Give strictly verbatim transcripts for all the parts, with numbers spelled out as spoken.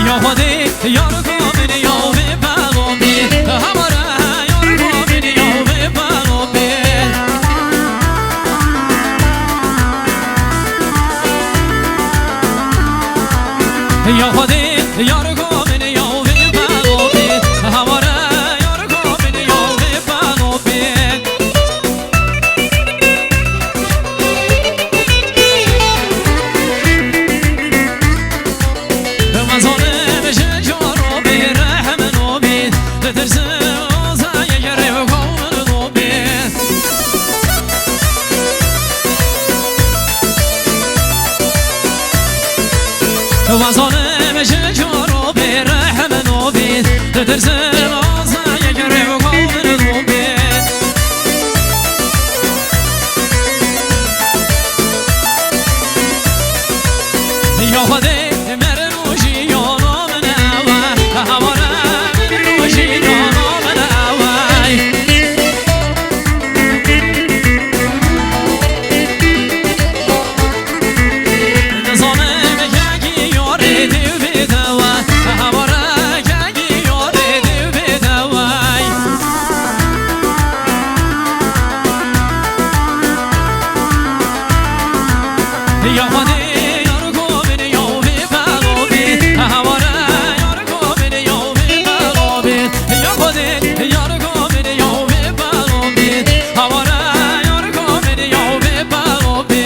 Ya Xwedê, ya Riko min, ya wê balon bî, hemara, ya Riko min, ya wê balon bî. Ya Xwedê, ya Riko min, ya wê balon bî, hemara, ya Riko min, ya wê balon bî. Mezalim ji caro bê rehmin o bî, ditirsim azayê gerê xew min o bî. Mezalim ji caro bê rehmin o bî, ditirsim azayê gerê xew min o bî. Ya Xwedê, min rojî yana min ew e, hemara min rojî yana min ew e. Nizanim kekî yarê dê bê dewa, hemara kekî yarê dê bê dewa. Ya Xwedê, ya Riko min, ya wê balon bî, hemara ya Riko min, ya wê balon bî. Ya Xwedê, ya Riko min, ya wê balon bî, hemara ya Riko min, ya wê balon bî.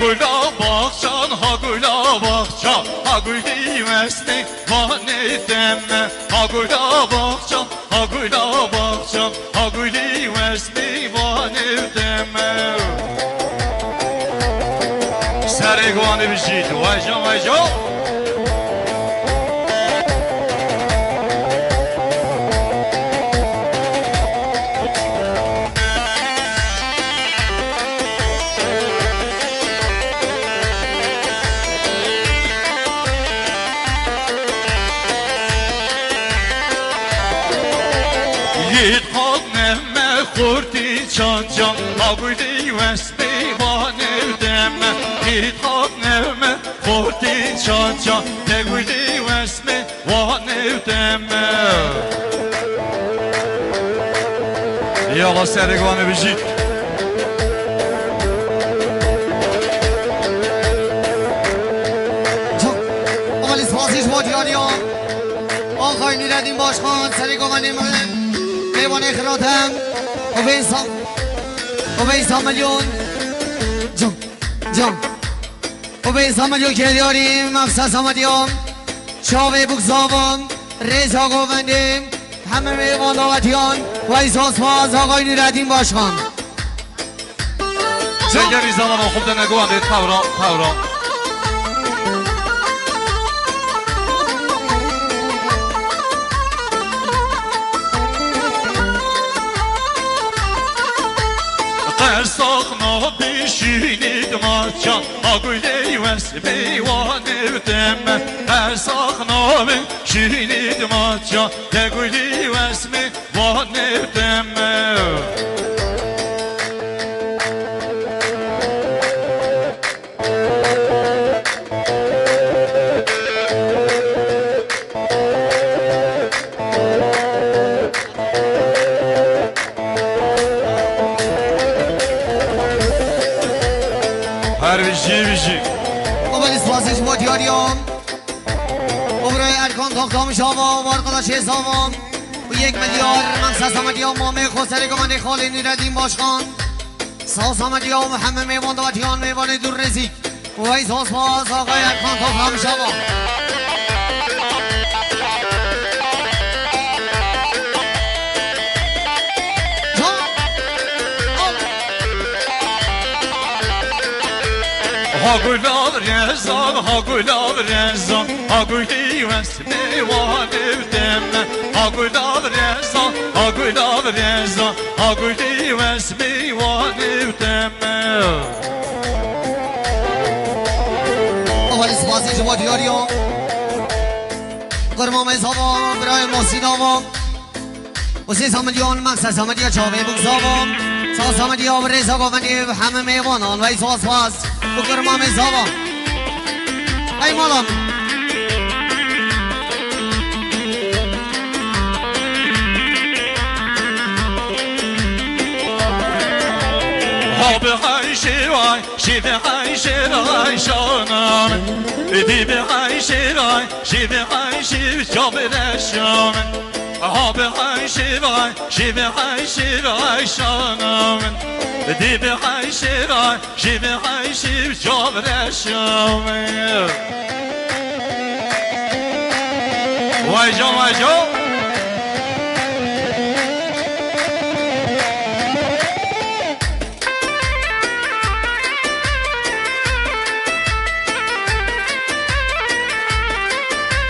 Gula baxçan, ha gula baxçan, ha gulî wesnê vanê deme. Ha gula baxçan, ha gula baxçan, ha gulî wesnê vanê deme. Serê guanê bijît, vay can, vay can. Yît qad neme xortî çaça, ha gulî wesmî vanê deme. Yît qad neme xortî çaça, te gulî wesmî Wanê deme. Yala serê wanê bijî. Çok. Ama spasî ji bo diyariya. Axay Nûreddîn Başkan, serê wanê mêvanê xiratem. Û vê sa-, û vê sa milyon. Can, can. Û bê Samelyo Kelyarî, Mexsa Samelyo, çavê bûk zavan, rêza govendê, hemî mêvan dawetiyan, wey spas, Axay Nûreddîn Başkan. Çekerî zaman oxum de neguan dê tewra, tewra. Qersax nabî şînî dimaça, a gulê wes bê wanê deme. Qersax nabî şînî dimaça, te gulî wes bê wanê deme. Her bijî bijî. Omelî spasî ji bo diyariya. Obrayê Erkan Toktamiş Ava, Varkadaş Hêz Ava. Û yek milyar Mexsa Samediya mamê xwe serê gumanê xalê Nûreddîn Başkan. Sağ Samediya û hemî mêvan dawetiyan mêvanê dûr rêzîk. Wey spas, Axay Erkan Toktamiş Ava. Ha gulav rezan, ha gulav rezan, ha gulî wes mêvanê deme. Ha gulav rezan, ha gulav rezan, ha gulî wes mêvanê deme. Omelî spasî ji bo diyariya. Qurmamê Zava, birayê Mosîn Ava. Û sê sa milyon Mexsa Samediya çavê bûk Zava. Sa Samediya bi rêza govendê bi hemî mêvanan wey spas spas. Û Qurmamê Zava. Ey malan. Ha bi hay şêvay. Şîve hay şêvay şanam. Dîbe hay şêvay, şîve hay şîv çavêre şanam. Ha be hay şêvay, şîve hay şêvay şanam. Dîbe hay şêvay, şîve hay şîv çavêre şanam. Vay can, vay can.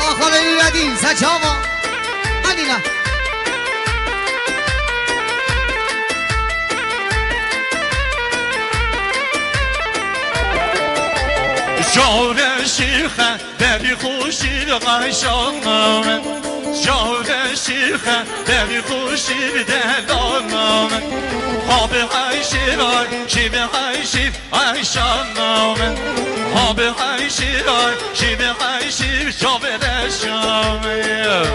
Axalê Nûreddîn, se çava. Hadi la. Şahre şîxe. Berî xweşî Ayşana min, şahre şîxe, berî xweşî delana min. Xabê Ayşê ray, şîvê Ayşî, Ayşana min. Xabê Ayşê ray, şîvê Ayşî, çavê reşa min.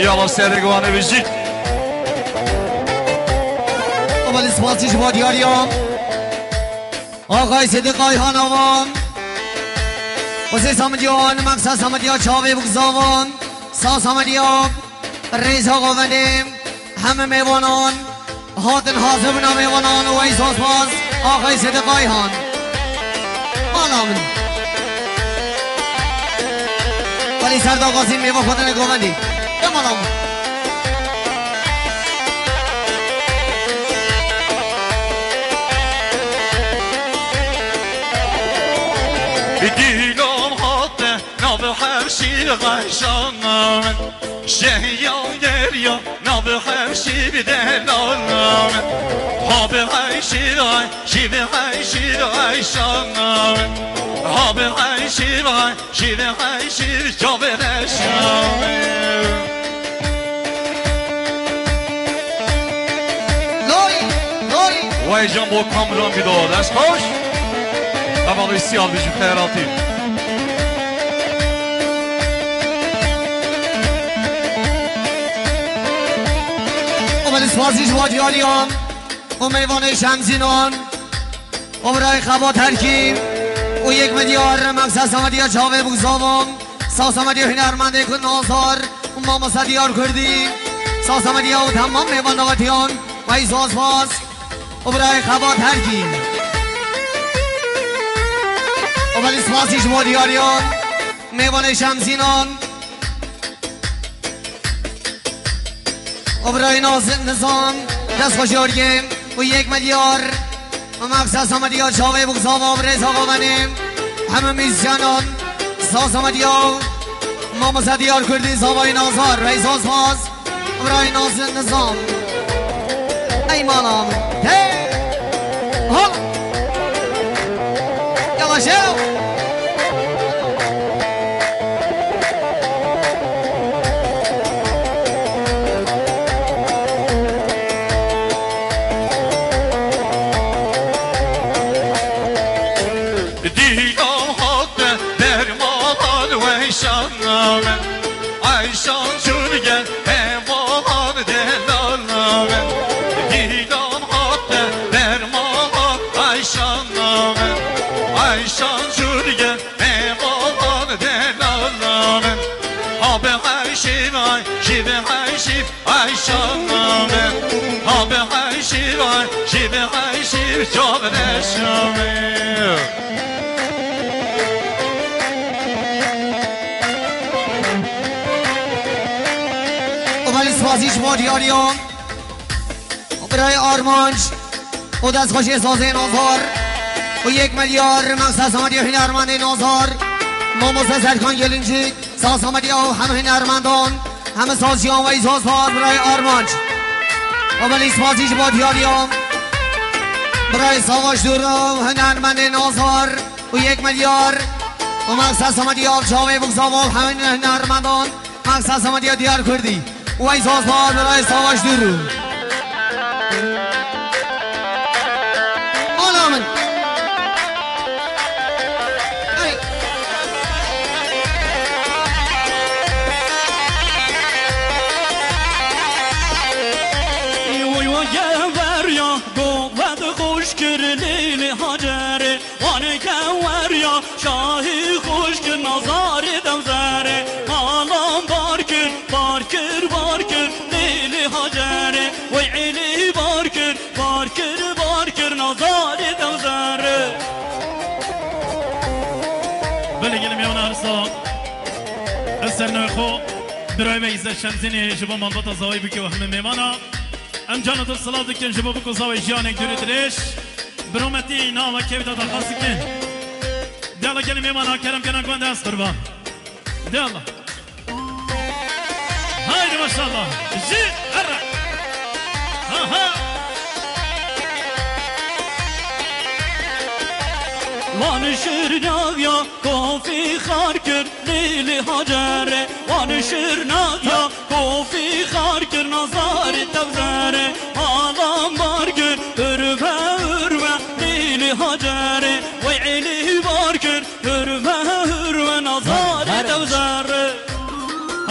Yala serê guanê bijî. Omelî spasî ji bo diyariya. Axay Sêdîq Ayhan Avan. Husê Samediyan, Mexsa Samediya çavê bûk zavan. Sa Samediya rêza govendê. Hemî mêvanan hatin hazir bûna mêvanan wey spas. Axay Sedîq Ayhan. Mala min. Belê Serdar Gazî mêva xwe tine govendî. Ya mala min. Dilam hate nav hevşî xeşan min. Şehiya derya nav hevşî delal min. Habe hevşî ay, şî hevşî ay şan min. Habe hevşî ay, şî hevşî çavere şan min. Loy, loy. Vay can bo kamran bir daha. Dest koş. Tamam, isi aldı şu hayratı. Omen spasiş vadiyaliyan. O meyvanê Şemzînan. O birayê Xebat Herkî. O yek milyar Meksa Samediya çavê bûk zavam. Sa Samediya hünermendê ku Nazar. Mamosa Diyar Kurdî. Sa Samediya û temam mêvan davetiyan. Wey zaz baz. O birayê Xebat Herkî. O belî spasî ji bo diyariyan. Mêvanê Şemzînan. O birayê Naz Nizam. Dest xweş yorgê. Û yek milyar. Mexsa Samediya çavê bûk zava birê zava benê. Hemû mîzyanan. Sa Samediya. Mamosa Diyar Kurdî zavayê Nazar. Reyzaz baz. Birayê Nazir Nizam. Ey mala min. Hey! Hol! Yavaş ya! Dîlan hate dermanan weşan min. Ayşan çûn gel hevalan delal min. Dîlan hate dermanan Ayşan min. Ayşan çûn gel hevalan delal min. Habe hevşî ay, şî hevşî Ayşan min. Habe hevşî ay, şî hevşî çavre şan min. O belî spasî ji bo diyariya. Birayê Armanc. O dest xweşê sazê Nazar. O yek milyar Mexsa Samediya hünermendê Nazar. Mamosta Serkan Gelincik. Sa Samediya û hemî hünermendan. Hemî sazciyan wey zaz baz birayê Armanc. O belî spasî ji bo diyariya. Birayê Savaş Duru hünermendê Nazar. û yek milyar. Û Mexsa Samediya çavê bûk zava û hemî hünermendan. Mexsa Samediya Diyar Kurdî. Wey zaz baz birayê Savaş Duru. Mala min. Hey. Oy, oy, gel ver ya, go, ve de hoş kir, Leyli Hacer. Wan kewer ya şahî xweş kir nazarê dewzerê. Malan bar kir, bar kir, bar kir, Lêlê Hacerê. Wey Elî bar kir, bar kir, bar kir nazarê dewzerê. Belê gelê mêvana her sax. Ez ser navê xwe birayê me Îzzet Şemzînê ji bo malbata Zawayê Bûkê û hemî mêvana. Em carna tu silav dikin ji bo bûk û zawê jiyanek dûrî dirêj. Bi rûmetî nava kevî de daxwaz dikin. De Allah gelê mêvana kerem kena guhende ez qurban. De Allah. Haydi maşallah. Ji herre. Ha ha. Wan şirnaviya kofî xar kir Lêlê Hacerê. Wan şirnaviya kofî xar kir nazarê tevzerê. Halan bar kir hurve hurve Lêlê Hacerê. Wey Elî bar kir hurve hurve nazarê tevzerê.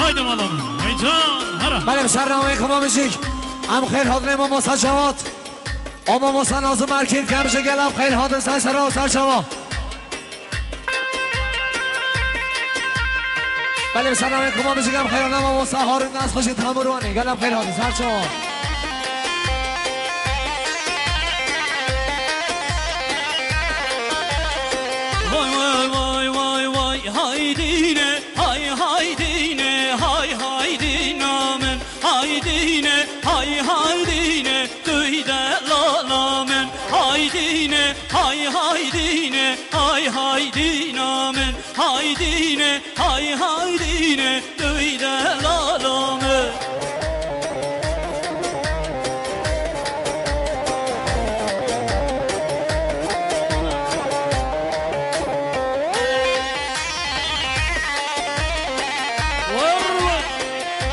Haydi malam, hey can, hara. Belê, bi ser navê Xwema Mijik. Em xêr hatinê mamosta Cewad. O mamosta Nazim Erkîn, kem ji gel em xêr hatin ser sera û ser çava. Belê, bi ser navê Xwema Mijik em xêr hatin mamosta Harun Nas xweşik Temurwanî. Gel em xêr hatin ser çava. Haydîne, hay haydîne, hay haydîna min. Haydîne, hay haydîne, tu yî delala min. Haydîne, hay haydîne, hay haydîna min. Haydîne, hay haydîne, tu yî delala min.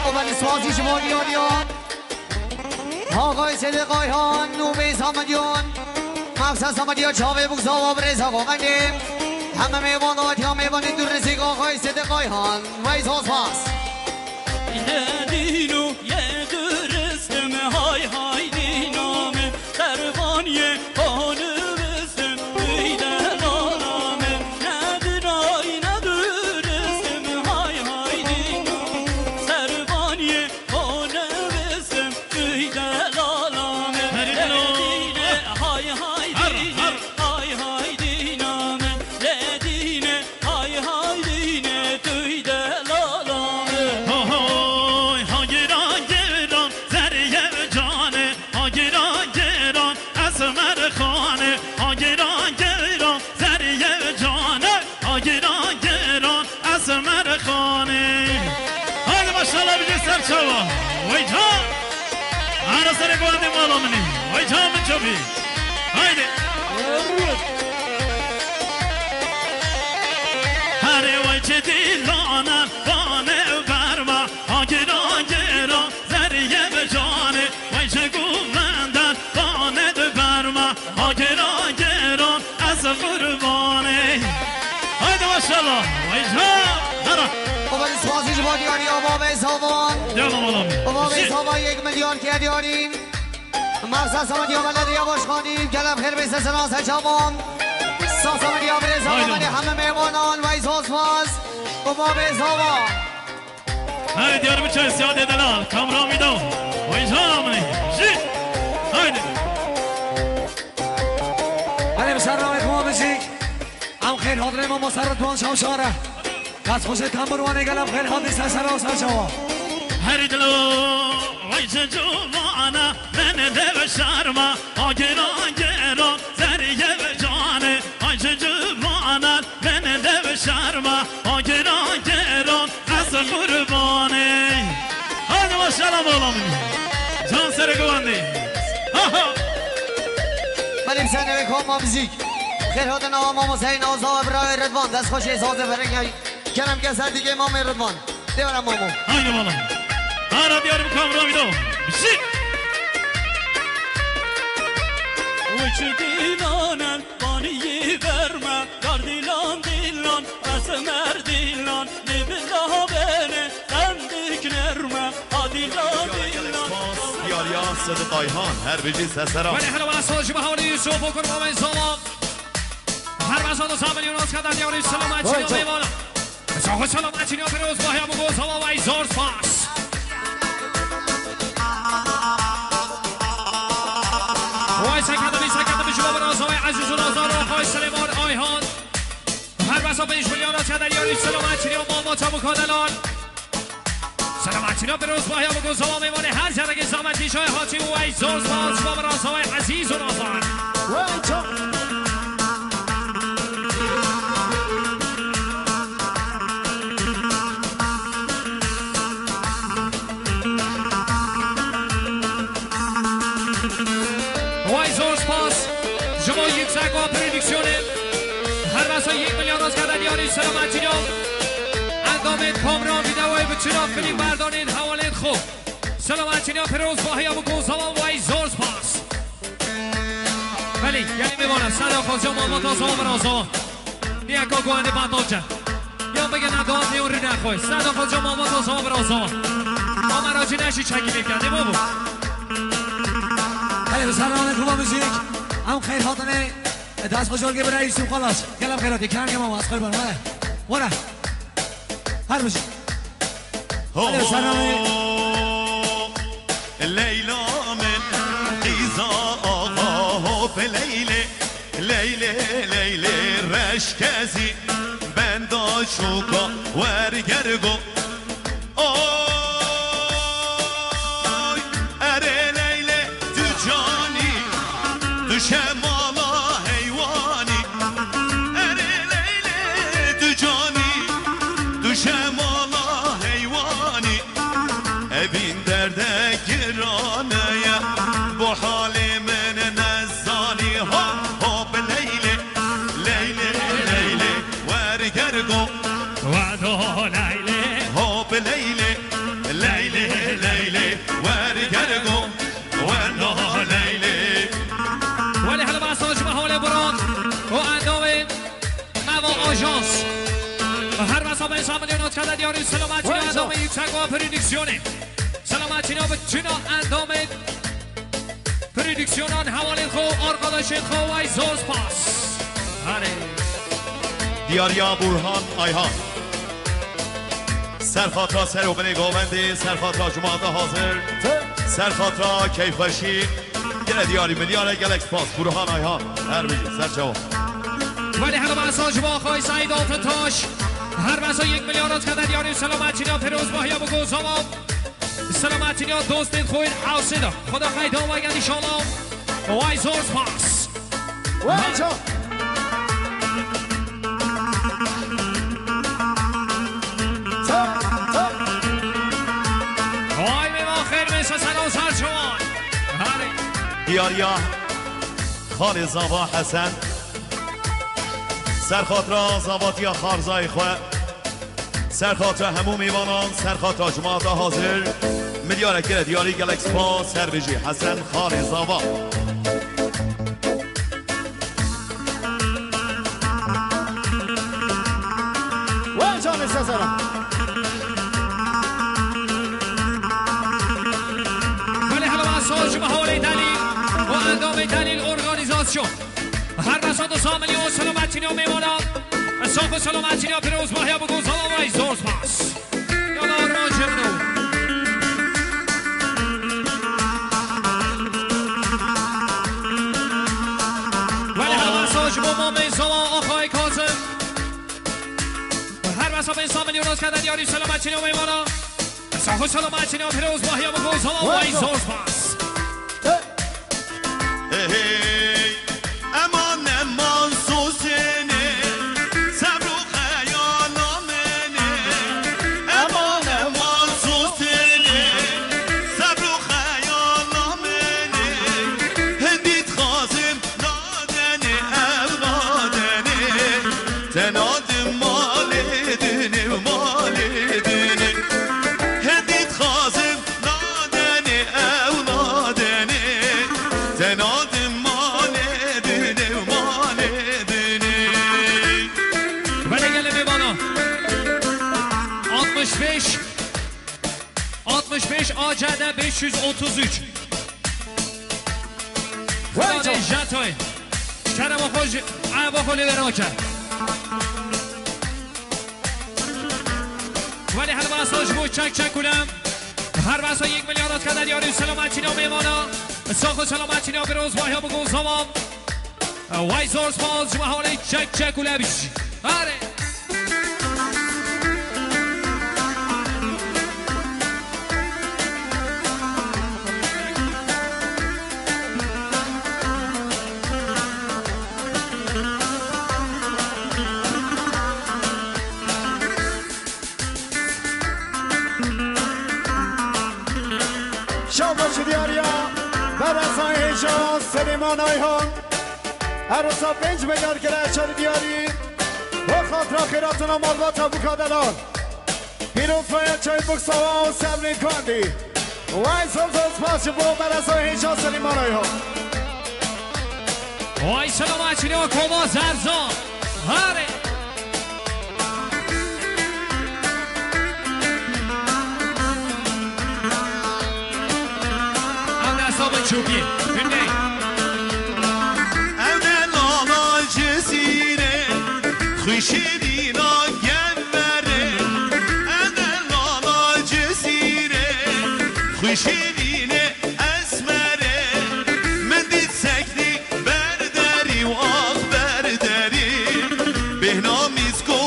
Û belê sazî ji bo diyariya Axayê Sêdê Kayhan û Bêza Milyon. Maqsed Samediya çavê bûk zawa birêza govendê. Heme mêvan dawetiya mêvanê dûrrizîk Axayê Sêdê Kayhan. Wey zospas. Yê dîn û yê durist im, hay hay dîna min, servaniyê xwe nivist im, ey delala min, ne dinay ne durist im, hay hay dîna min, servaniyê xwe nivist im, ey delala min. Herî dilo. Lê dîne, hay hay Har, dîne, har. Hay hay dîna min, lê dîne, Hay hay dîne tu yî delala min. Ho hoy, ha giran giran zerrîye canê, ha giran giran esmer xanê, ha giran giran zerrîye canê, ha giran giran esmer xanê. Haydi maşallah, bijî ser çava. Vay can. Ara serê guhandê mala min î. Vay can min çavî. Haydi. Herê vay çi dîlanan, bane û berma, ha giran giran, zerrîye bi canê, vay çi guvendan, bane di berma, ha giran giran, ez qurbanê. Haydi maşallah, vay can, hera. Û belê spasî ji bo diyariya Bavê Zavan. Devam olalım. Û Bavê Zavan yek milyar kê diyarî. Maqsed Samediya Belediye Başkanı, gelem xêr bê sesena seçavan. Sa Samediya birêza Haydi. Belê heme mêvanan, vay zospas. Û Bavê Zavan. Hey, diyar biçe siyadê delal, kamera mîdo. Vay canê min î. Jî. Haydi. Belê bi ser navê Kuma Müzik. Em xêr hatinê mamoste Ridwan Şavşare. Dest xweş ê tembûr wanê gelem xêr hatî ser sera û ser çawa. Herî dilo, vay ji cumana, min de şerma, ha giran giran, zerrîye bi canê, vay ji cumana, min de şerma, ha giran giran, ez qurbanê. Haydi maşallah mala min î. Can serê guhandê. Ha ha. Belê bi ser navê Kuma Müzik. Xêr hatin awa mamosteyê Naza ve birayê Ridwan. Dest xweş ê zazê verêkê. Kerem ke ser dîkê mamê Ridwan. Dê were mamo. Haydi bala. Ara diyarım kamera bir daha. Bişik. Uçu dîlanen, baniyî verme, yar dîlan dîlan, esmer dîlan, nêbila bene, sendik nerme, ha dîlan dîlan. Diyar ya Sedik Ayhan, her bijî sesera. Wele hele wele sazî Baharî Yusuf, okur Mamê Zala. Her mezan û sabir Yunus kadar diyarî selamet Vay çiyo canım. Meyvana. Saxo selamet çiyo Firoz Bahya bu gol sava vay zor spas. Vay sekatı bir sekatı bir şuma bana sava Aziz Unazar Akay Süleyman Ayhan. Her mezan beş milyon kadar diyarî selamet çiyo Mama Çabuk Odalan. Selametine bir uzmaya bu zaman meyvanê her zerreke zahmetî şay hatî û ey zor spas ve razawê ezîz û razan. Vay çok. Vay zor spas. Ji bo yüksek ve prodüksiyonê. Her masa yek milyon az kadar diyarî selametine. Endamên kamera, videoyê bi çira filî berdanên hewalên xwe. Selametine Firoz Bahiya bu gol zaman vay zor spas. Belê, gelê mêvana, Serdar Xocam, Almata zaman ve zaman. Niye ka guandê Batoca? Ya bige ne dawat ne uri ne koy. Serdar Xocam, Almata zaman ve zaman. Ama racı ne şey çekip geldi bu bu. Hele, selamun aleyküm, müzik. Em xeyr hatine. E, dest xwe jorgê bira Yusuf Xalas. Gelem xeyratî, kerem kema mas, qurban, were. Were. Her bijî. Ho, Hadi ho, sana Leyla min, qîza axa hop Leylê, Leylê, Leylê reşkezî, benda Şoka wergergo. Oy, erê Leylê tu canî, tu şemala heywanî. Erê Leylê tu canî, tu şemala heywanî. Evîn derde girane ye, bo halê min nezanî. Hop, hop, Leylê, Leylê, Leylê, wergergo. Wendo Leylê. Hop, Leylê, Leylê, Leylê, wergergo. Wendo Leylê. Welê hele behsa ji me hewlê biran û endamê Meva Ajans. Her behsa ben Samuel Yunus kede diyarî selametî. Vay endamê canım. Yüksek Doğa Prodüksiyonê. Selametîna bi tuna endamê prodüksiyonan, hevalên xwe, arkadaşên xwe, way zor spas. Hare. Diyariya Burhan Ayhan. Serxatra ser û binê govendê, serxatra cumata hazir. Serxatra keyfxweşî. Gele diyarî milyare gelek spas. Burhan Ayhan. Her bijî. Serçewa. Welê hele behsa ji bo axayî Seîd Altıntaş. Her behsa yek milyar kede diyarî selametîna Pîrozbahiya bi gozava. Selametîna dostên xwe yên hewsê de. Xweda qeyda we gen înşallah. Way zor spas. Way can. Çak, çak. Way mêvan xêr, mêsa selo ser çawan. Hare. Diyariya Xalê Zava Hesen. Serxatra zavatiya xarzayê xwe. Serxatra hemû mêvanan, serxatra cumata hazir. Milyarek gere diyarî gelek spas, her bijî Hesen Xalê Zava. Vay canê Sezara. Belê hele behsa ji me hewlê Delîl û endamê Delîl Organîzasyon. Her behsa du sed milyon selametîna mêvana. Sax û selametîna Pîrozbahiya bi gozala way zor spas. Yala armancê min o. Belê hele behsa ji bo mamê Zala Axayê Kazim. Her behsa pênc sed milyon kede diyarî selametîna mêvana. Sax û selametîna Pîrozbahiya bi gozala way zor spas. Hey, hey, eman, eman, sosêne, sebr û xeyala min e. Eman, eman, sosêne, sebr û xeyala min e. Hindî dixwazim, nadenê, ew nadenê. Tena di malê dinê, malê dinê. Hindî dixwazim, nadenê, ew nadenê. Tena di malê dinê, malê dinê. Belê gelê mêvana. Altmış beş, altmış beş A C D beş yüz otuz üç. Vay Xwedê canım. Jatoy. Kerema xwe ji eva xwe lê ver oke. Welê her behsa ji bo çek çek kulem. Her behsa yek milyar kede diyarî selametîna mêvana. Sax û selametîna Pîrozbahiya bi gozava. Way zor spas ji me hewlê çek çek kulem. Hare. Şaba ji diyariya Bereza Hêja Selêman Ayhan. Her wisa pênc milyar kire çer diyarî. Bo xatira xêratina malbata Buka Delal. Pîrozbaya çay Buksawa û Sebrê Kandî. Way zor zor spas ji bo Bereza Hêja Selîmana yo. Way selametîna koma Zerza. Hare. Ew desta min çûkî. Hindê. Ew delala Cizîrê, xwişînîna Gemverê. Ew delala Cizîrê, xwişînînê Esmerê. Min dît sekdî ber derî û ax ber derî. Bêhna mîsk û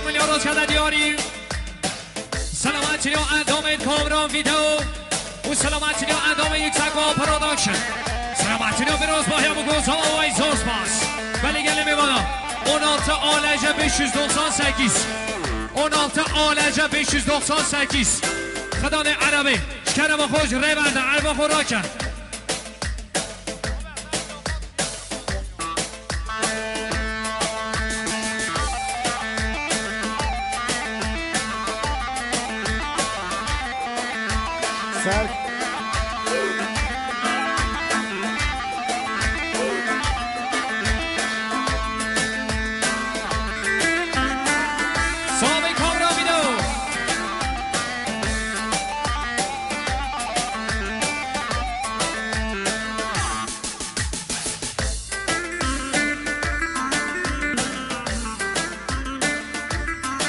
Milyon Rojkada diyarî. Selametçî endamên Kamran Video û selametçî endamên Yüksek Baba Production. Selametçî Firoz Bahya Mugoza, Away Zor Spas. Belê gelê mêvana. On altı A L C beş yüz doksan sekiz. On altı A L C beş yüz doksan sekiz. Xedanê Erebê. Ji kerema xwe ji rê berde, erba xwe rake. Ser. Sabê kamera bîne.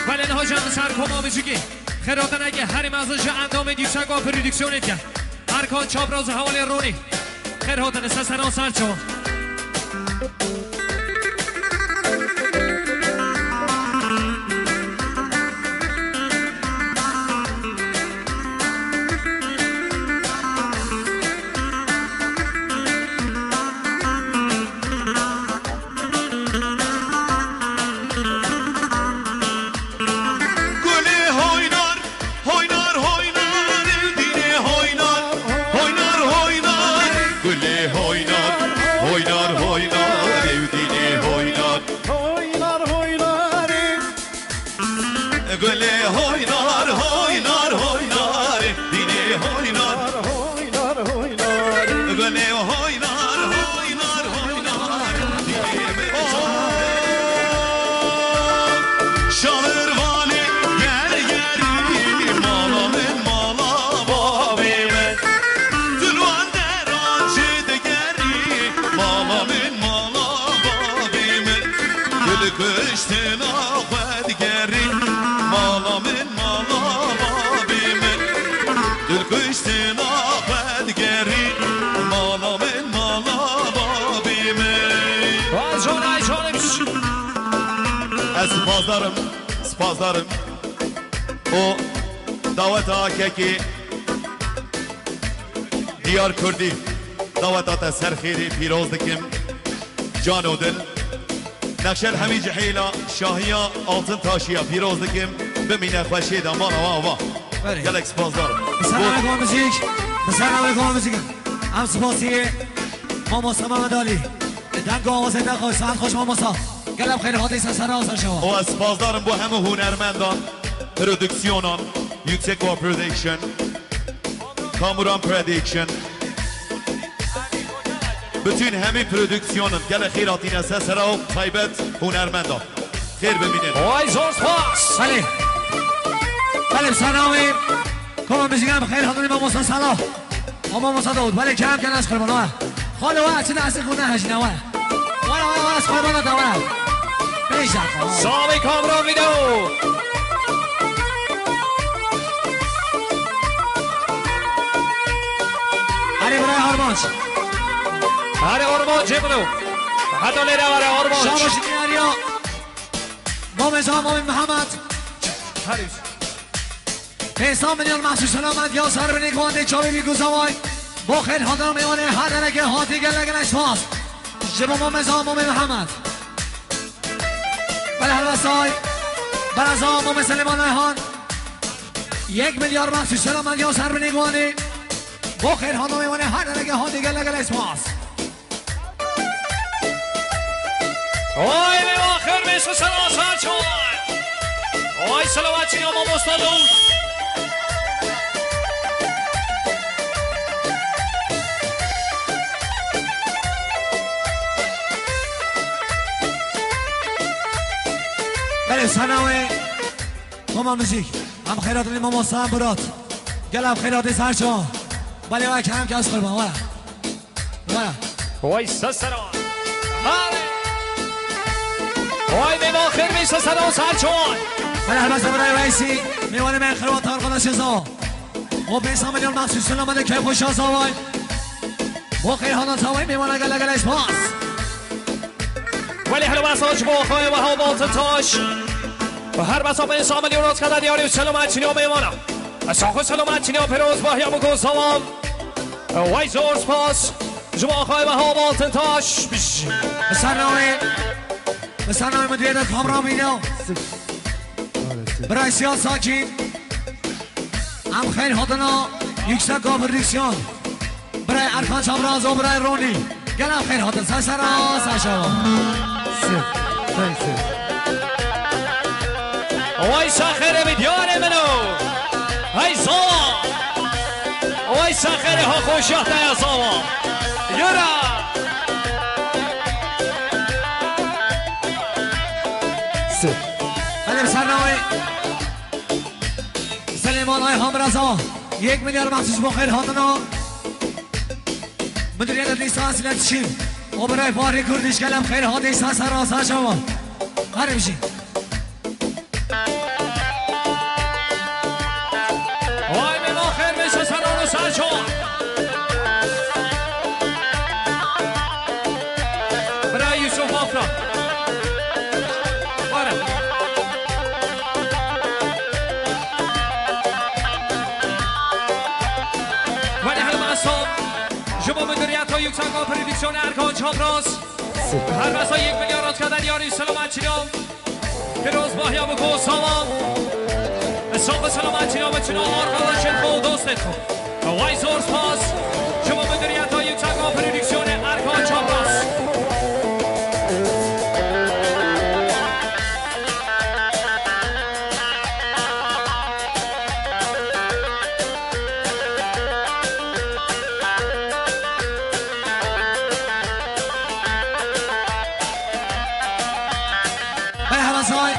Belê niha jî em li ser koma muzîkê xêr hatinekê herî mezin ji endamên Yüksek Baba Prodüksiyonê dikin. Erkan Çapraz û Hevalê Ronî. Xêr hatine ser seran ser çawan. Gulê hoynar, hoynar, hoynar, dînê hoynar, hoynar, hoynar. Gulê hoynar, hoynar, hoynar, ew dînê hoynar. Hoynar, hoynar. Gulê hoynar, hoynar, hoynar, dînê hoynar. Hoynar, hoynar. Gulê hoynar, hoynar, hoynar, dînê hoynar. Şamirvanê ger gerî, mala min, mala bavê min. Dilwan deran jê digerî, mala min, mala bavê min. Dil kuştina xwe digerî, mala min, mala bavê min. Dil kuştina xwe digerî, mala min, mala bavê min. Vay canay canım. Ez spasdar im, spasdar im. O daweta kekê Diyar Kurdî, daweta te ser xêrê pîroz dikim. Can û dil. Nexşel hemî cihêla şahiya altın taşiya pîroz dikim. Bimîne xweşê de mala wa va. Berê. Gelek spasdar im. Bi ser navê koma muzîk, bi ser navê koma muzîk. Em spasiyê mamosta Mehmet Alî. Deng û awazê te xweş, saet xweş mamosta. Gelek xêr hatî ser sera û ser şewa. Û ez spasdar im bo hemû hunermendan, prodüksiyonan, Yüksek Baba Production, Kamuran Production. Bütün hemî prodüksiyonan gelek xêr hatîne ser sera û taybet hunermendan. Xêr bimînin. Vay zor spas. Belê. Belê, bi ser navê koma muzîk em xêr hatinê mamosta Sala. Ama mamosta Davut, belê kem ken ez qurban, ha. Xalo, ha, çi de ez xwe nehejine, ha. Were, were, were, ez qurban da, were. Pêş dakika, ha. Sabê kamera video. Erê, birayê Armanc. Erê, Armanc, cêbino. Heta lêre were, Armanc. Şabaş diyariya. Mamê Zam, Mamê Mihemed. Herî. Pênc sed milyon mehsûs selamet ya ser binê guhandê çavê bî guzaway. Bo xêr hatina mêvanê her derekê hatî gelek gelek spas. Ji bo Mamê Zam, Mamê Mihemed. Belê helbestay. Belê Zam, Mamê Selêman Ayhan. Yek milyar mehsûs selamet ya ser binê guhandê. Bo xêr hatina mêvanê her derekê hatî gelek gelek spas. Oy, mêvan xêr bê, ser sera ser çawan. Oy, selametçî ya mamosta Davut. Belê, ser navê koma muzîk. Em xêr hatinê mamosta Murat. Gelek xêr hatî ser çawan. Belê, wek hem kes qurban, were. Vay. Vay, ser sera. Hadi. Vay, mêvan xêr bê, ser sera, ser çawan. Belê, helbestay birayê Weysî, mêvanê me xirvat arkadaşê Zawa. O pênc sed milyon mehsûs selamet, keyf xweşa Zaway. Bo xêr hatina Zaway, mêvana gelek gelek spas. Welê helbestay ji bo xwe, Wehab Altıntaş. Her besa bin Samil Yunus keda diyarî û selamet çinî û mêvana. Sax û selamet çinî û pîroz bahiya bû ku salam. Wey zor spas. Ji bo axayê me Hawal Tintaş. Bi ser navê, bi ser navê mudiriyeta kamera bîna. Birayê Siyad Sakîn. Em xeyr hatina Yüksek Prodüksiyon. Birayê Erkan Çapraz û birayê Ronî. Gelek xeyr hatin. Ser sera, ser şeva. Sir. Sir, sir. Wey sa xêrê min diyarê min o. Hey zava. Wey sa xêrê ha xoşa te ya zava. Yura. Sir. Hadi bir sernavê. Silêman Ayhan Biraza, yek milyar mexsus bo xeyr hatina. Mudiriyeta Nîsa Esîlet Şîn. Oberay Fahri Kurdiş gelem xeyr hatî, ser sera, ser şeva. Her bijî. Vay be, ma xeyr be, ser sera, ser şeva. Bira Yusuf Afra. Were. Were helbesta. Ji bo mudiriyeta Yüksek Prodüksiyon Erkan Çapraz. Helbesta yek milyar atkede diyarî selamet çinî û pîroz bahiya bû ku salam. Sax û selamet çinî û bi çinî û arkadaşên xwe û dostên xwe. Wey zor spas. Ji bo mudiriyeta Yüksek Prodüksiyonê Erkan Çapraz. Merhaba say.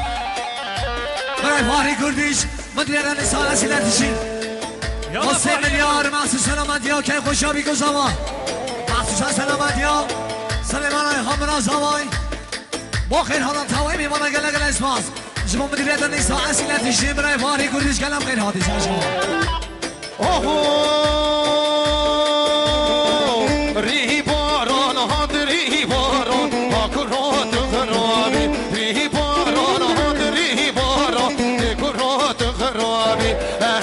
Merhaba Fahri Kurdiş. Mudiriyeta Nîsa Esîlet Şîn. Ya o sê Fahri. Milyar mexsus selametiya key xweşa bî ku zava. Mexsusa selametiya Silêman Ayhan Biraza. Bo xêr hatin tawê mêvana gelek gelek spas. Ji bo mudiriyeta Nîsa Esîlet Şîn birayê Fahri Kurdiş gelek xêr hatî ser şeva. Oho! Rî baran hat, rî baran, ha kuro tu xirabî. Rî baran hat, rî baran, tu kuro tu xirabî.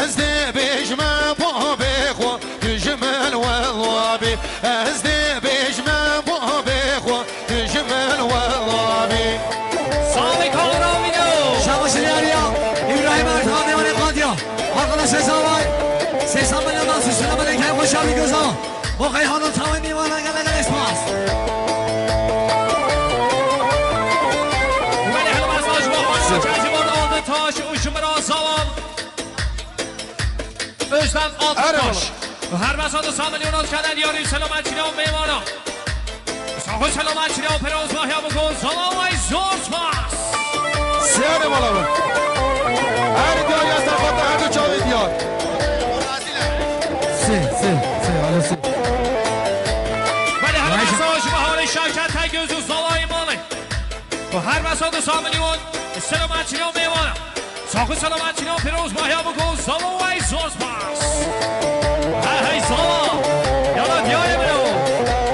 Ez dê bêjme babê xwe, tu ji min wela bî. Ez dê bêjme babê xwe, tu ji min wela bî. Sağ ol, kavra video. Şabaş Liyariya, İbrahim Ertan, Meyvanê Qadiya. Arkadaşlar, sağ olun. Seysan Meyvandan süsüne bana hikaye hoş abi göz ama. Bu Kayhan'ın tavı meyvana gele gele spas. Wele helbesta ji bo xweşa Cazîman Altıntaş û ji min re salam. Özlem Altıntaş. Her besa du sed milyonan kene diyarî selamet çinî û mêvana. Sax û selamet çinî û pîroz bahiya bû ku salam wey zor spas. Siyade mala min. Her diyar ya safata her du çavê diyar. Sê, sê, sê, alo sê. Belê her besa ji bo Harê Şevket Tegöz û Zalayê Malê. Û her besa du sed milyon selamet çinî û mêvana. Sax û selamet çinî û pîroz bahiya bû ku zava wey zor spas. He hey zava. Yala diyarê min o.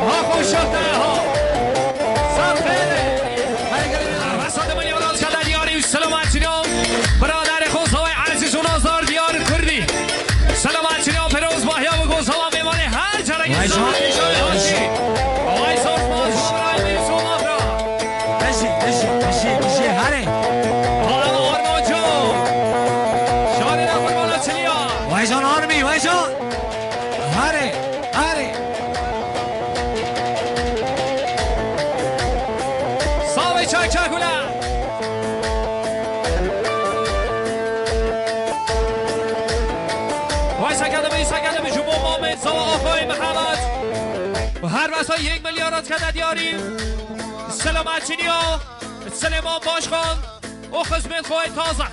Ha xweşa te ha. Ser xêrê. Her besa du milyon kene diyarî û selamet çinî û biraderê xwe zavay ezîz û nazdar diyar Kurdî. Selamet çinî û pîroz bahiya bû ku zava mêvanê her carekî. Vay zor. Selamet çinî û pîroz bahiya bû ku zava mêvanê her carekî. Vay zor spas. Bijî, bijî, bijî, bijî, herê. Armancû. Şanê ne qurbana çiliya. Vay can Armî, vay can. Herê, herê. Savê çak çak ula. Vay sakete bey, sakete bey, ji bo Mamed Zava Axayê Mihemed. Her besa yek milyar kene diyarî. Selamet çinî û Silêman Başkan û xizmên xwe taze.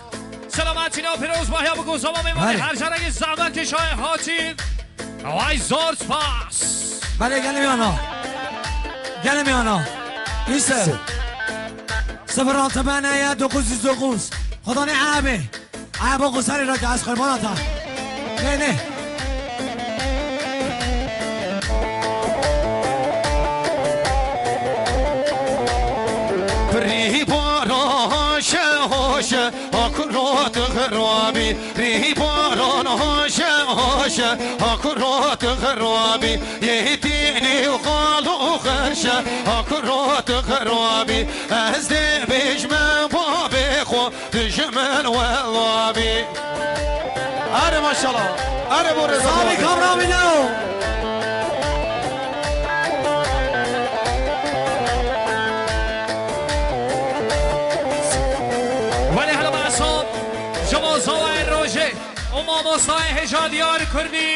Selamet çinî û pîroz bahiya bû ku zava mêvanê her carekî zehmet kişayê hatî. Vay zor spas. Belê gelê meyvana. Gelê meyvana. Îse. Sıfır altı B N Y dokuz yüz dokuz. Xweda ne ebe. Ebe ku serê re ke ez qurbana te. Ne, ne. Pirî bara şe hoşe. Kurot xirabî, rîbaran haşe haşe, ha kurot xirabî, yê dînî û xal û xerşe, ha kurot xirabî, ez dê bêjme babê xwe, dijmin welabî. Are maşallah, are bo reza. Sabî kamra bîne. Welê hela mesan, ji bo zavayê rojê û mamostayê hêja diyar kurdî.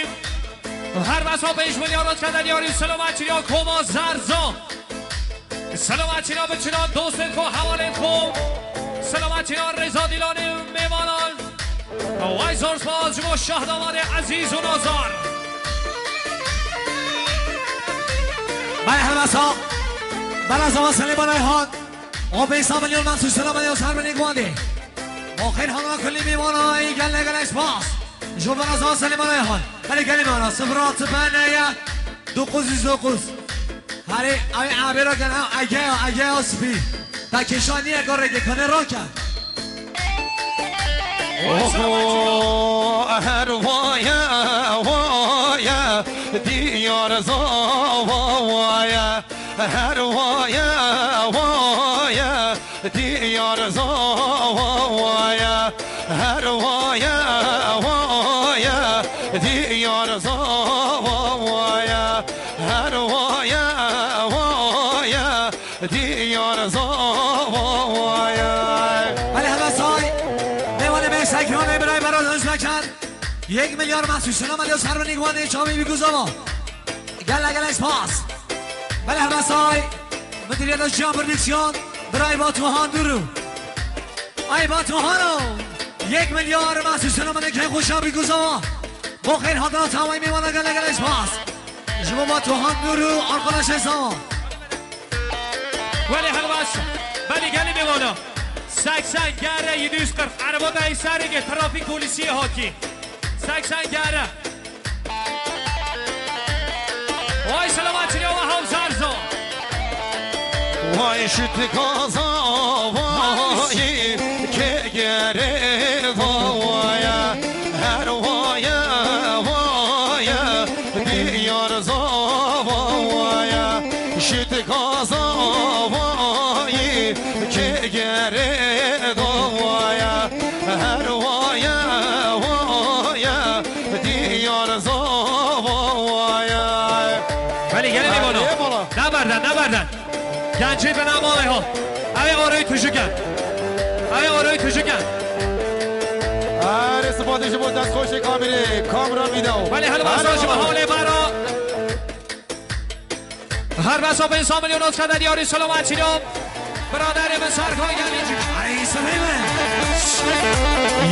Her mesan pêş milyar û çendê diyarî selamet çiliya koma Zerzo. Selamet çiliya biçinan dostên xwe, hevalên xwe. Selamet çiliya rêza dîlanê mêvanan. Way zor spas ji bo şahdamarê ezîz û nazar. Bay Helmesa, Bela Zava Selîman Ayhan, o pênc sed milyon mahsus selamet ya ser binê Gwandê. O xêr hatina kulî mêvana, gelek gelek spas. Ji bo Bela Zava Selîman Ayhan. Belê gelê me ana, sifir altı B N Y dokuz yüz dokuz. Herê, ew ê abêra gen, ew Egeya, Egeya spî. Te kêşan niye, go rêkê kanê rake. Oho, her waye, waye, diyar zava waye. Her waye, waye, diyar zava waye. Her waye, waye, diyar zava waye. Her waye, waye, diyar zava waye. Belê heve say. Mêvanê me Sekranê birayê Berat Özbeken. Yek milyar mahsus selamet ya ser binê Gwandê, çavê bî ku zava. Gelek gelek spas. Belê heve say. Müdüriyeta Cihan Prodüksiyon. Birayê Batuhan Duru. Ay Batuhano. Yek milyar mahsus selamet ya key xweşa bî ku zava. Bo xêr hatina tawayê mêvana gelek gelek spas. Ji bo Batuhan Duru, arkadaşê zava. Welê helwas, belê gelê mêvana. Seksen gere yedi yüz kırk. Araba bey serê trafik polisiye hatî. Seksen gere. Vay selamet çiliya we Hewzerzo. Vay şit gaza vay ke gere vaya. Her vaya vaya, diyar zava vaya. Şit gaza vay ke gere davaya. Her vaya vaya, diyar zava vaya. Belê gelê mêvana. Eyvallah. Neberden, neberden. Gencê bi navê Ayhan. Ew ê arayî tujik e. Ew ê arayî tujik e. Erê sipatê ji bo destxweşê kamerê, kamera, video. Belê helwesta ji bo hewlê bera. Her besa pênc sed milyon Oscar de diyarî selamet çiliya. Biraderê min Serkan gelî. Ay, sebê min.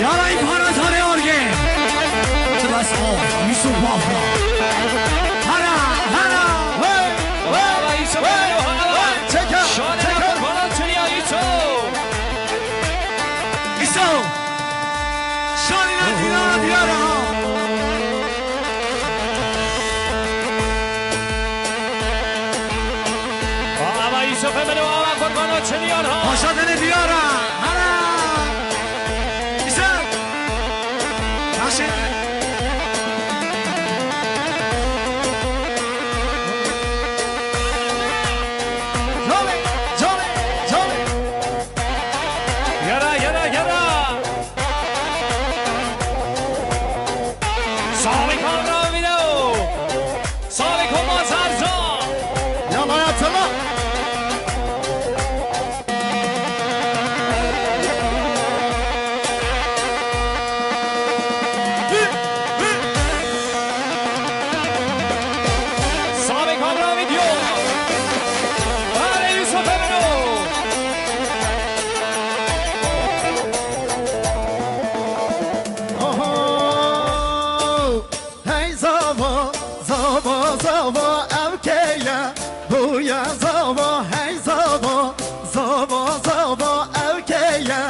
Yara împaratorê orgê. Bas o, Yusuf Bafra. Hara, hara. Hey, hey, hey. Çeke, çeke. Şanê kurbanan çiliya Yusuf. Yusuf. Şanê diyara diyara ha. Ava Yusuf Emel, ava kurbana çiliyan ha. Paşa dene diyara. Hara. Güzel. Paşa. Jolly, jolly, jolly. Yara, yara, yara. Salih Kara video. Salih Koma Zerza. Yalla ya, tamam. Salih Kara video. Hadi Yusuf Emre. Oho! Hey zava, zava, zava, ev keye bûye zava, hey zava, zava, zava, ev keye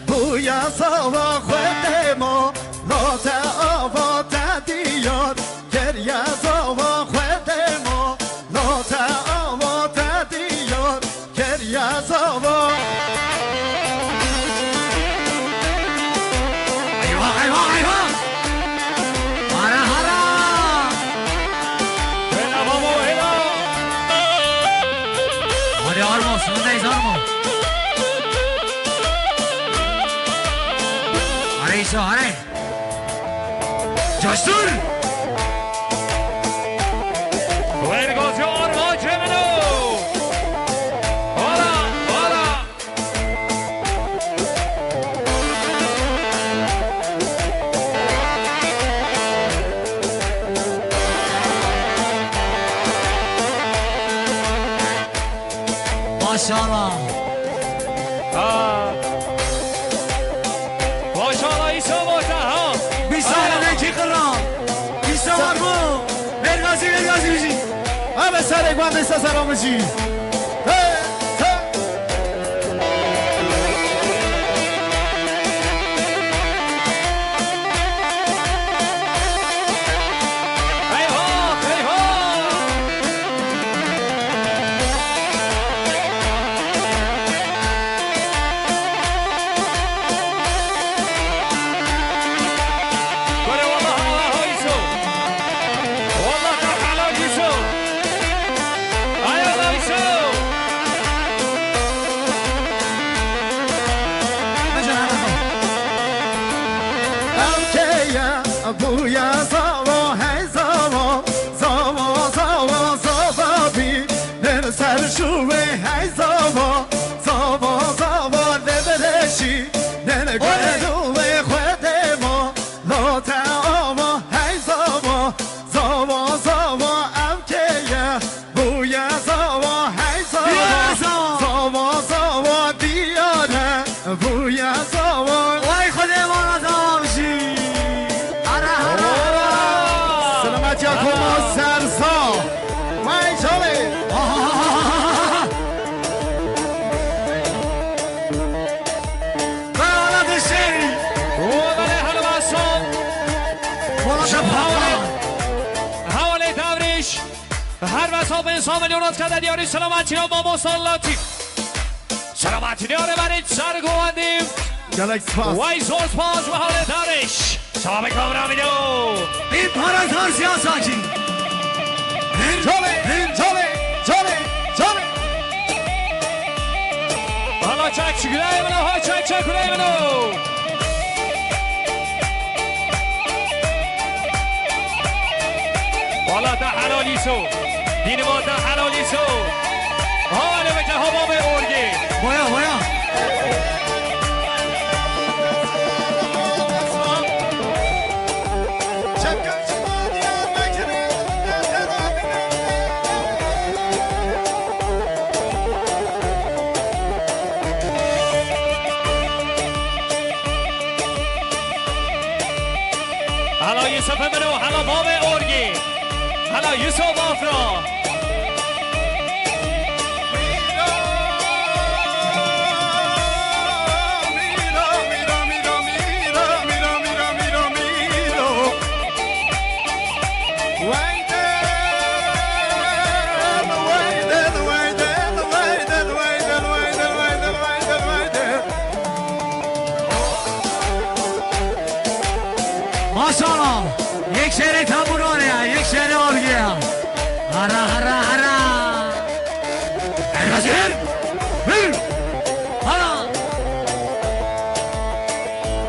bûye zava, xwedê ma la te ava te diyar kiriye zava, xwedê ma la te ava te diyar kiriye zava. Beyza, hare. Coştur. Wergazî armancê min o. Wala, wala. Maşallah. Ha. Maşallah, Îsa bata, ha. Bir saniye ki kıra. Îsa var mı? Vergazi, vergazi bizi. Abi, sarı guan de sasa ramıcı. Hey, hey. Eyvah, eyvah! Kore, wallah, Allah, Îso. Wallah, te helal, Îso. Ay, Allah, Îso. Ev keye bûye zava, hey zava, zava, zava, zava bî. Nin ser şûwê hey zava, zava, zava, vê bileşî. Nin gelo wê xwedê ma, lo te ava, hey zava, zava, zava, ev keye bûye zava, hey zava. Bûye zava. Zava, zava, diyare, bûye zava. Vay xwedê vana zava bijî. Ara, ara, ara. Selametiya koma sersa. Vay çalê. Kara dişê. Wala ne halbaso. Wala şapava. Hawale davriş. Her wesa bin sa milyon at kede diyarî selametî ya mamosta Latîf. Selametî ya rêberê ser govendî. Gelek spas. Wey zor spas ve hale dariş. Sabe kamera video. Bin para zar siyasacı. Çale, çale, çale, çale. Hala çek çek kuleyê min o, ha çek çek kuleyê min o. Wala te helal Îso. Dînê ma te helal Îso. Hale veke ha babê orgê. Boya, boya. Hela Yusufê min û hela bavê Orgî. Hela Yusuf Afra. Maşallah. Yek şerê tamburan ya, yek şerê orgê ya. Hara, hara, hara. Hazır. Hür. Hara.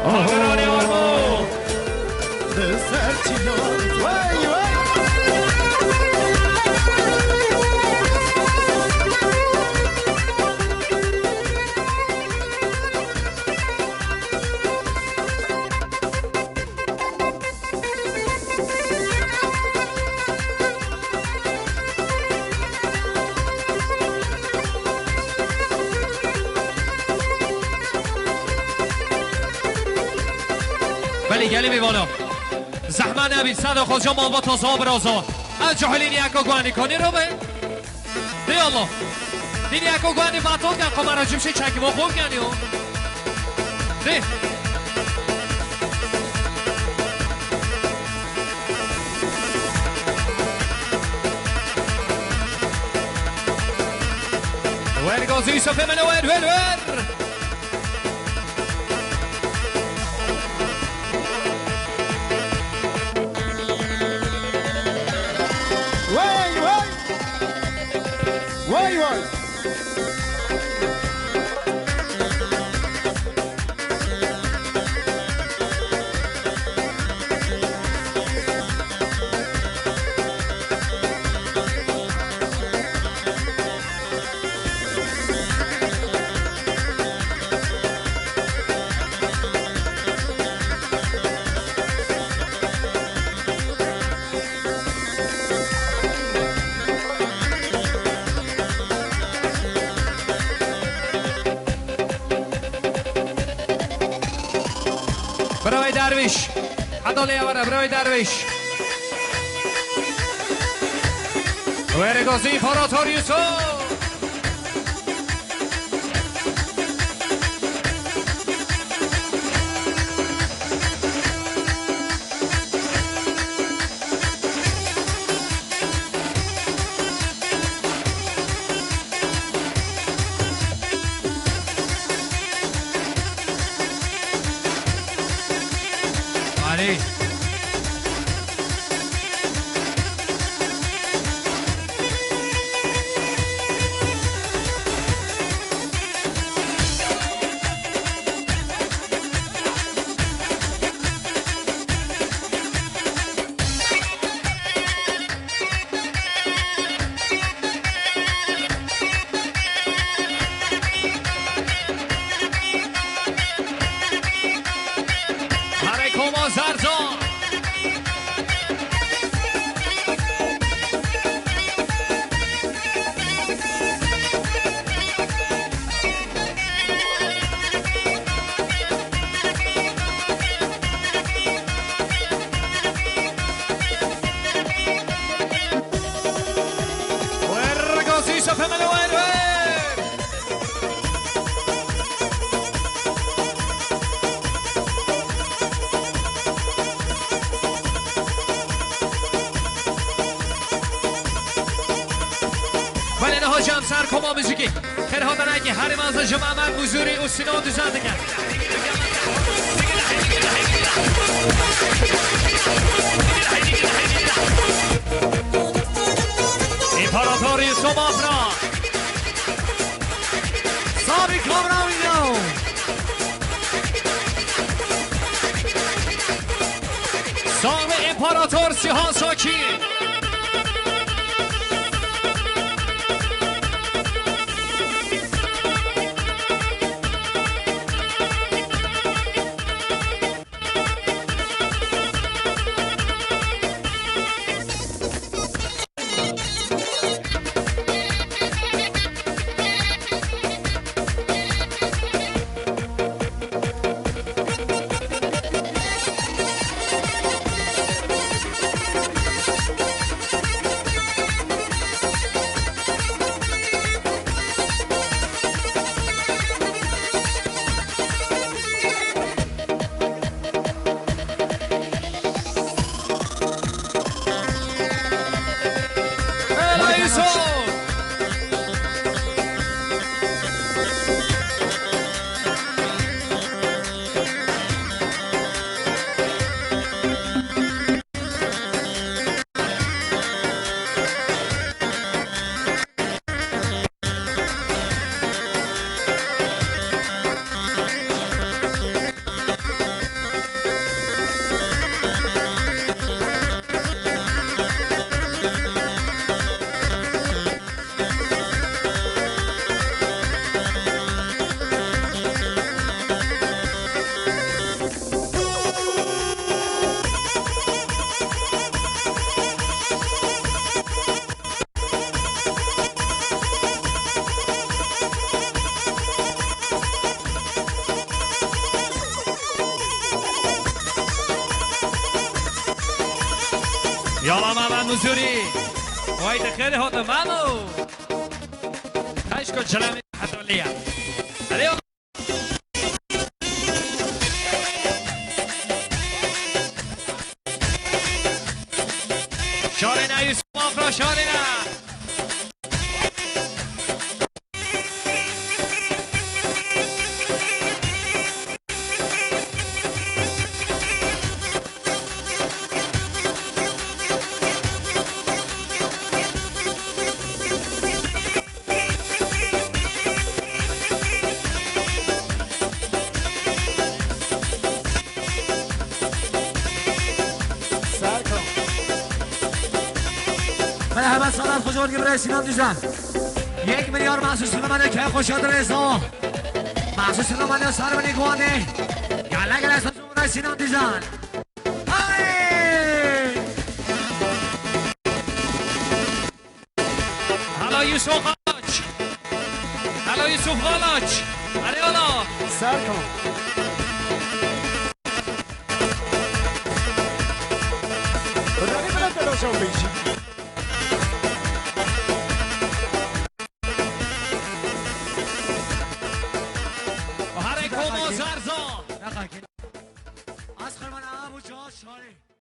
Oho. Vay, vay. Belê gelê mêvana. Zehmet nebî, seda xweca malbata za biraza. Ez cahilî niyeka guhanî kanî re be. Dê Allah. Dê niyeka guhanî batal ken, kamera cimşê çekî bo xwe kenî o. Dê. Wer gazî Yusufê min, wer, wer, wer. Wey, wey. Wey, wey. Birayê Dervîş. Heta lê ewere, birayê Dervîş. Wêrê gazî, Împarator Yusuf. Alî. Herê Koma Zercan. Wergazî Şefemelo Erwer. Belê niha jî em ser koma muzîkê. Xêrhatinekê herê mezin ji Mehmet Muzurî û Sinan Duzen dike. Împaratorî Somafra. Sabî kamera wî ne. Saxbe Împarator Sîhan Sakî. Yala Mehmet Muzurî. Vay de xêrê hate Memo. Xeşko çilemê hetoliye. Hadi yala. Şarêne Yusuf Afra, şarêne. Merhaba, Sadat Kocaman gibi Sinan Düzen. Yek milyar mahsus Süleyman'ı kaya koşardı Rezo. Mahsus Süleyman'ı sarı beni kuande. Gala gala Sinan Düzen. Hey! Hala Yusuf Kalaç. Hala Yusuf Kalaç. Hadi hala. Serkan.